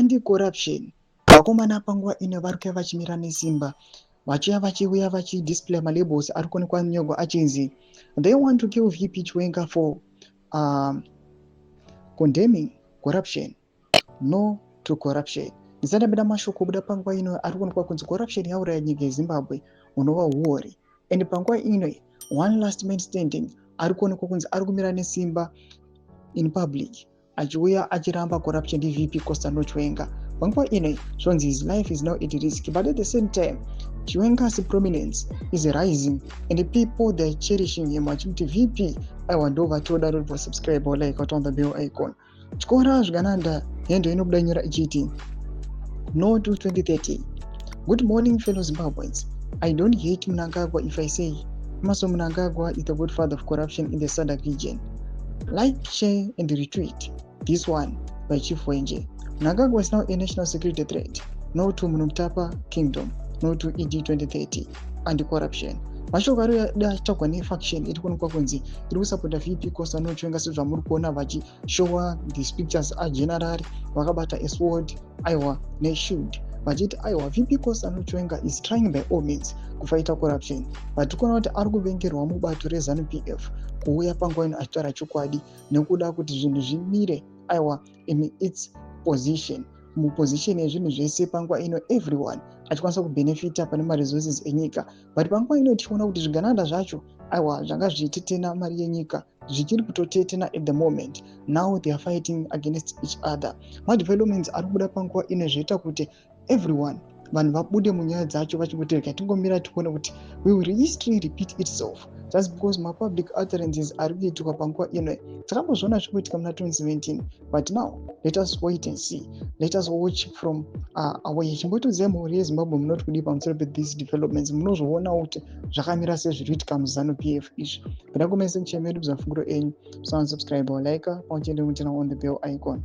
Anti-corruption. Vakomana panguva ino vari kuuya vachimira nesimba, vachiuya vachiuya vachidisplay malabels ari kuonekwa nyorwa achinzi they want to kill VP Chiwenga for condemning corruption. No to corruption. Ndisati ndapinda mashoko kubuda panguva ino ari kuonekwa kunzi corruption yauraya nyika yeZimbabwe, unova huori. And panguva ino one last man standing ari kuonekwa kunzi ari kumira nesimba in public achiuya achiramba corruption ndiVP Constantino Chiwenga. Panguva ino zvonzi his life is now at risk, but at the same time Chiwenga's prominence is rising and people, they are cherishing him vachikuti VP aiwa ndo vatoda. Rori subscribe or like on the bell icon. Tyora zvigananda hendo inobuda nyora ichiti no to 2030. Good morning, fellow Zimbabweans. I don't hate Mnangagwa if I say Emmerson Mnangagwa is the godfather of corruption in the SADC region. Like, share and retweet this one by Chief Wenje. Mnangagwa is now a national security threat. No to Munhumutapa kingdom. No to ED 2030. Anti-corruption. Mashoko ari achitsvagwa nefaction iri kuonekwa kunzi iri kusapota VP Constantino Chiwenga, sezvamuri kuona vachishowa these pictures ageneral vakabata a sword, aiwa, neshield, vachiti aiwa, VP Constantino Chiwenga is trying by all means kufighta corruption, but kuona kuti ari kuvengerwa mubato reZANU PF kuuya panguva ino achitaura chokwadi nekuda kuti zvinhu zvimire, aiwa, in its position, muposition yezvinhu zvese panguva ino, everyone achikwanisa kubenefita pane maresources enyika. But panguva ino tichiona kuti zvigananda zvacho, aiwa, zvanga zvichitetena mari yenyika, zvichiri kutotetena at the moment. Now they are fighting against each other. Madevelopments ari kubuda panguva ino zvoita kuti everyone, vanhu vabude munyaya dzacho vachingoti rega tingomira tione kuti will history repeat itself, just because mapublic utterances ari kuitikwa panguva ino takambozviona zvikuitika muna 2017. But now let us wait and see. Let us watch from away. Chimbotiudzai, mhuri yeZimbabwe, munoti kudii pamusoro pethese developments? Munozvionawo kuti zvakamira sezviri kuitika muZANU PF izvi? Pinda comment section medu, bvisa mafungiro enyu, subscribe, like, pamwe chete neturn on the bell icon.